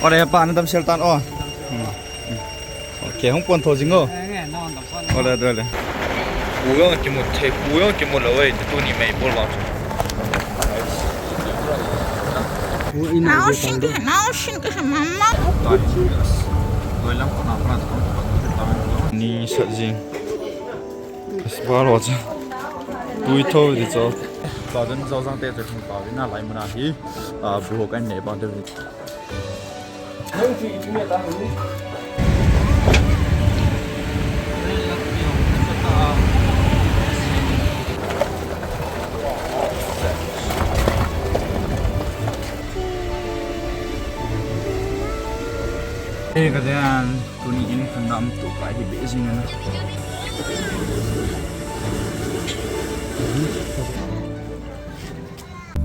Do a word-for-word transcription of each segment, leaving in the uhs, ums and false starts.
Ole pa, na damsel tan o. Hmm. Okay, hung pon tho jing o. Ole, ole. Kuyang kimu thei, kuyang kimu lou e, tuni mei bol wa. Nau sing ke, nau sing ke mama. Ni sat jing. Asbar wa cha. Tui tho di cho. Ka don Zouzang te cho chung pa vin a lai mun a hi. A bu ho kan ne ba de. Hey, ka dian, tuni in kan dam tu ka hi be jing na.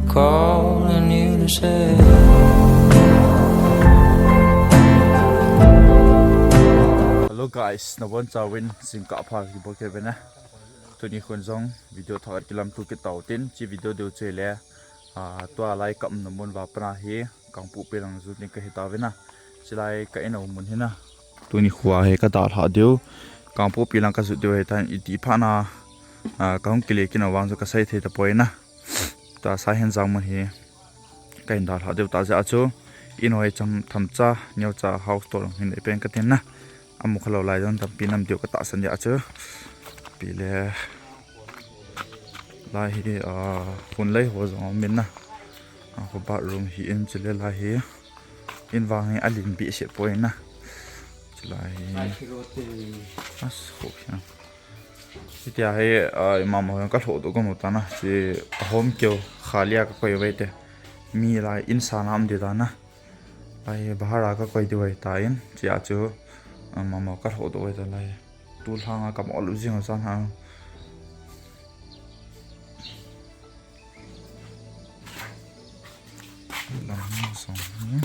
Calling you to say. Hello guys, nabon chauvin jingkah pha kibol kit uvin e. Tuni khun jong video thah kilam tu kit tau tin, chi video deu che le, a, tua lai ka umna mun va pana hi, Kangpokpi lang jun ding ka hi tauvin a. Chilai ka in a um mun hin a. Tuni khua hi ka dalha diu. Kangpokpi lang ka jut diu hi tan iti pha na, a, ka hung kile kin a vang chu ka sei thei ta poi na. Ta sa hin jang mun hi ka in dalha diu ta ja chu. In hoi cham tham cha, neo cha house tour lang hin le pen ka tin na. Amu kha lou lai jong tampi nam diu ka tahsan dia chu. Pi le. Lai hi, a, hun lei ho jong um in na. A, ho bathroom hi in chule lai hi. In vang hi a lim behseh poi na. Chulai hi. As ho hi. Hitia hi, a, mama ho ka lhoh doh ka mu ta na. Chi a hom keu khalia ka koi vai te. Mi lai in sa na um di ta na. Lai bahar a ka koi diu ahi tan, chia chu, a, mama ka lhoh doh ahi ta lai. Tu lhang a ka mo lu jing a chan ha. Lam song ni.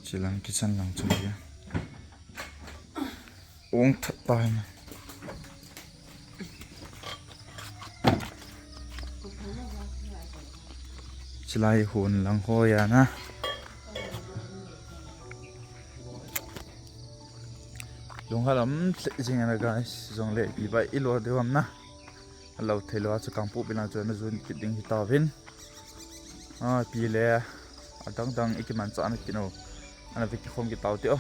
Chilang kitchen lang chu ya. Ong that ta hi. Chilai hun lang ho ya na. Lung halam jing na guys, jong le ibai ilo de wam na. Alo thei lo a chu Kangpokpi lang chu na jun kit ding hi tauvin. A, pi le, a dang dang i kiman cha na kit no. Ana ve kikhom kit tau te o.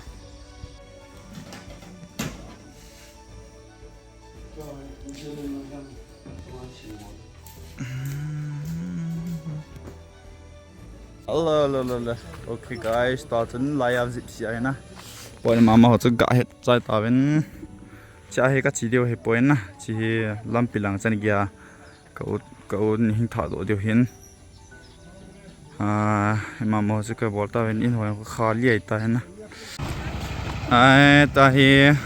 Alo, alo, alo, alo. Okay, guys, ta chun lai a zip si ai na. Poi mama ho chu ga het chai tauvin. Cha hi ka chi diu hi poi na. Chi hi lampi lang chan gia. Ka ut, ka ut ni hing tha doh diu hin. A, mama ho chu ka bol tauvin in hoi kha liai ta hin na. Ai, ta hi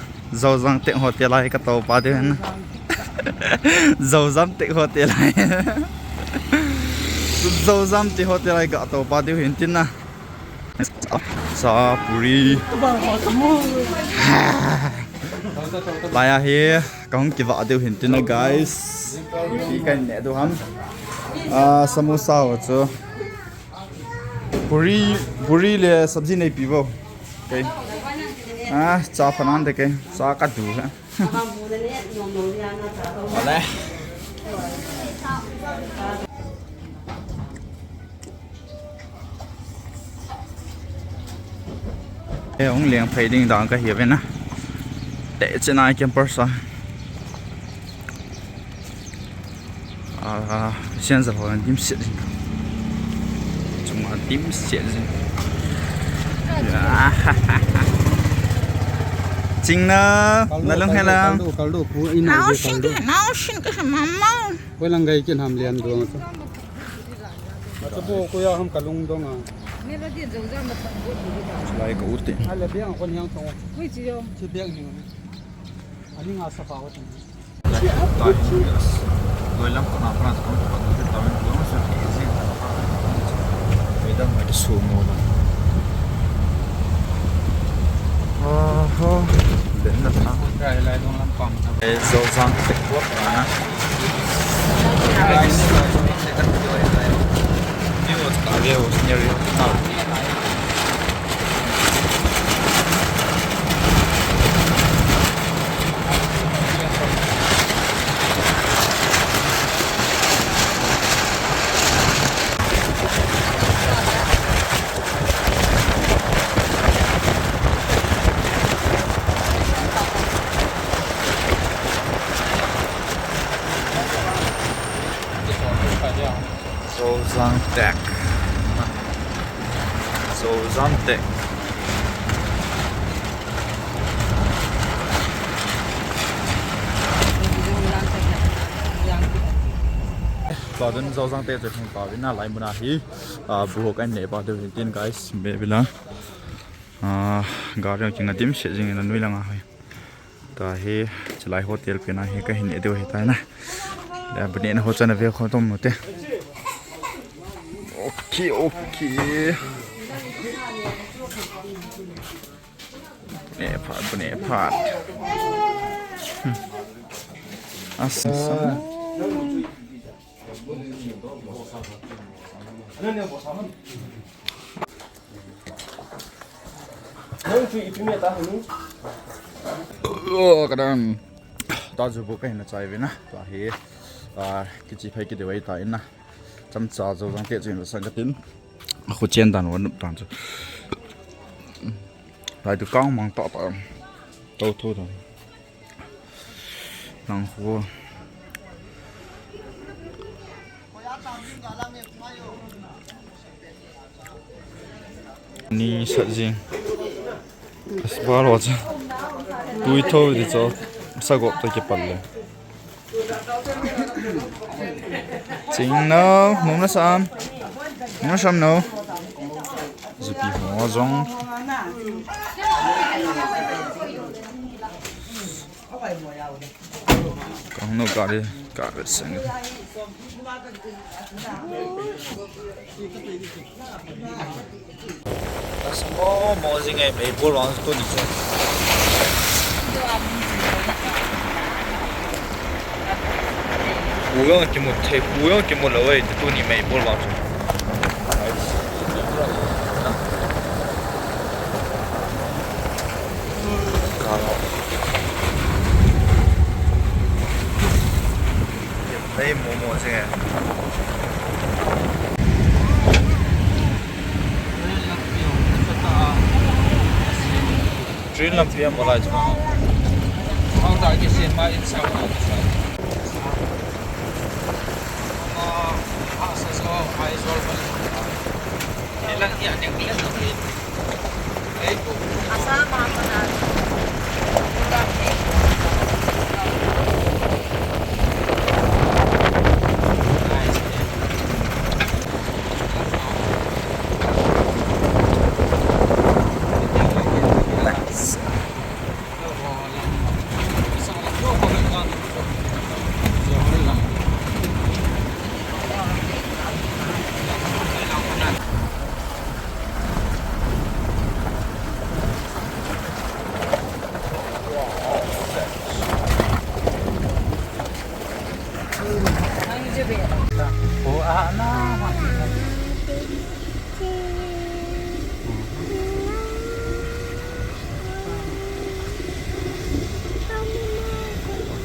Zouzang Tech Hotel a hi ka to pa diu hin. Zouzang Tech Hotel a hi. Zouzang Tech Hotel a hi ka to pa diu hin tin na. Sa puri. Lai a hi ka hung kivah diu hin tin na guys. Ki kan ne diu ham. A, samosa ho chu. Puri, puri le sabji nei pi vo. Okay. A, cha phanan de ke. Cha ka du ha. Ole. E, hung leng phei ding dan ka hi ve na. Te chena campers a. A, sian za ho dim siat jing. Chunga dim siat jing. Chingna, na lung helang. Kaldo, kaldo, kaldo, pu ina. Nau sing ke, nau sing ke mama. Ko lang gai kin ham lian dong. Acha bo ko ya ham kalung dong a. Lai ka ut te. Ale biang ko nyang tong. Ui chi yo. Chi biang ni. Ani nga sa pa ko. Loi lam kona pra ta kon pa tu ta men lo sa ti si. Mai dang mai su mo la. Oho. Den na ta. Ko try lai dong lam pam ta. E Zouzang te ko pa na. Guys. View ka view ni ri. Zouzang Tech. Zouzang Tech. Tua dun Zouzang Tech chu hung ta vin a lai mun a hi, ah, bu ho kan ne ba deu hin tin guys, me bila. Ah, gari kinga dim se jing na nui langa hi. Tua hi, chulai hotel pen a hi kahin e deu hi ta na. Le, bu nehna ho chan a ve kho tom nu te. Okay, okay. Ne phat, bu ne phat. Hmm. Asa. Oh, kadang. Ta ju bu kahin chai vin a. Tua hi, ah, kichi phai kideu ai ta in a. Chamcha Zouzang Tech chu in sang ka tin. A khu chen dan wa nup tan chu. Lai tu kang mang ta ta. Tau thu ta. Nang khu. Ni sat jing. Asbar ho cha. Tui tho di cho. Sa gop to ke pal le. Ching no, nom na sam. Nom na sam no. Zupi ho jong. Kang no gari, gari sang. Asa mo, mo jing e, meipol vang tuni chu. Pu jong kimu thei, pu jong kimu lou e, tuni meipol vang chu. Ei, momo se. Train lampi a mo lai chu. Hong da kisin ma in sa ma kisa. Ma, ha sa so, ai sol ma. Ni lang ya ni ni.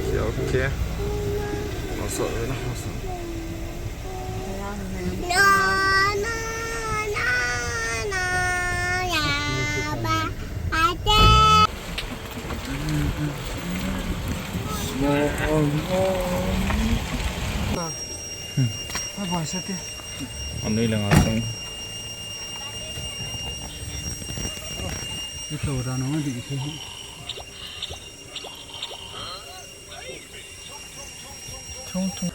Okay, okay. Masuk na, masuk. Anui langa sung. Ito da no di ito. Chung chung.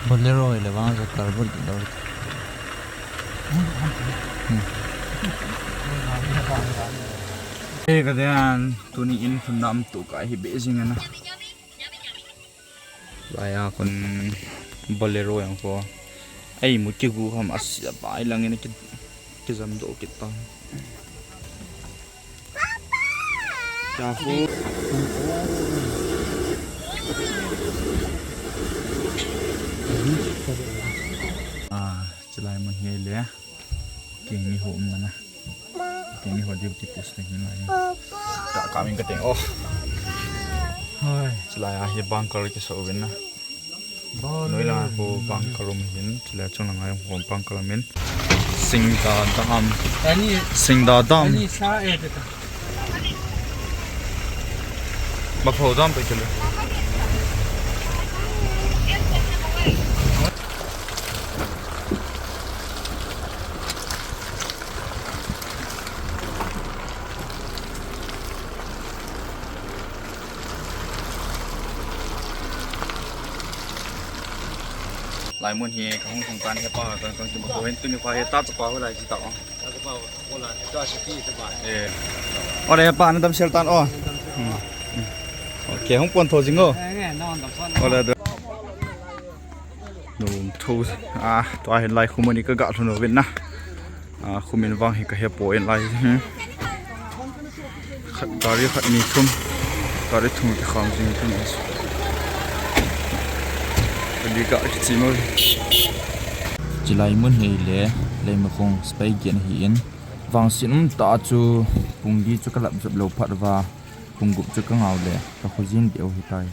Bolero le vang jo tar bol lo. Hmm. Hey, ka dian, tuni in phun nam tu ka hi be jing na. Laiya kon Bolero jong ko. Ei, mu kigu ham asia bai langin ki, kijam doh kit ta. Kya hu? Ah, chulai mun hi le. Kini ho um na. Kini ho duty post na hin lai. Ka, ka min ka teng. Oh. Hoi. Chulai a hi bunker kiso uvin na. Noi langa ko bunker um hin, chulai chung langa jong ko bunker um in. Singda Dam. Ani, Singda Dam. Ani sa eh, teka. Bakho Dam pe kele. Laimun hi kahung thong tan hepa, kan, kan kimu ko hin tuni pa hi ta chapa ho lai ji ta o. Ta chapa ho lai, ta si ti ta ba. Eh. Ole hepa, na damsel tan o. Hmm. Hmm. Okay, hung pon tho jing o. Eh, eh, na damsel. Ole, do. Nom tho. Ah, tua hin lai khu mun hi ka ga lhun uvin na. Ah, khu min vang hi ka he poi lai. Hmm. Khat gari khat ni thum. Gari thum kikham jing thum. Ka di ka kichi mo. Chilai mun hi le, Leimakhong spy gen hi in. Vangsin um ta chu pung li chu ka lap jop lou phat uva. Pung gup chu ka ngau le, ka khu jin deu hi tai.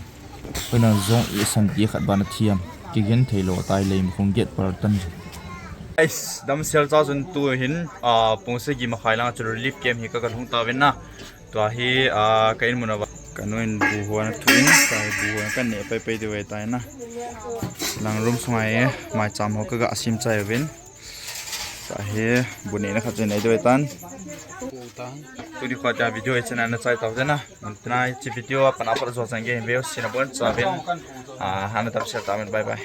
Koina jong i san ti khat bana thiam. Kigen thei lou tai Leimakhong gate pal tan. Guys, damsel cha chun tu hin, ah, pung sagi makhai lang chu relief camp hi ka ga lhung tauvin na. Tua hi, ah, ka in mun a va. Ka nu in bu huan a thu in, tua hi bu huan ka neh pai pai diu ahi tai na. Lang room sunga hi, maicham ho ka ga sim chai uvin. Tua hi, bu nehna khat chu nei diu ahi tan. Tuni kho tia video hi chana na chai tau te na. Tuna hiche video a pat a pat jo chan gei hin veu sina bon cha uvin. Ah, hana damsel tauvin, bye bye.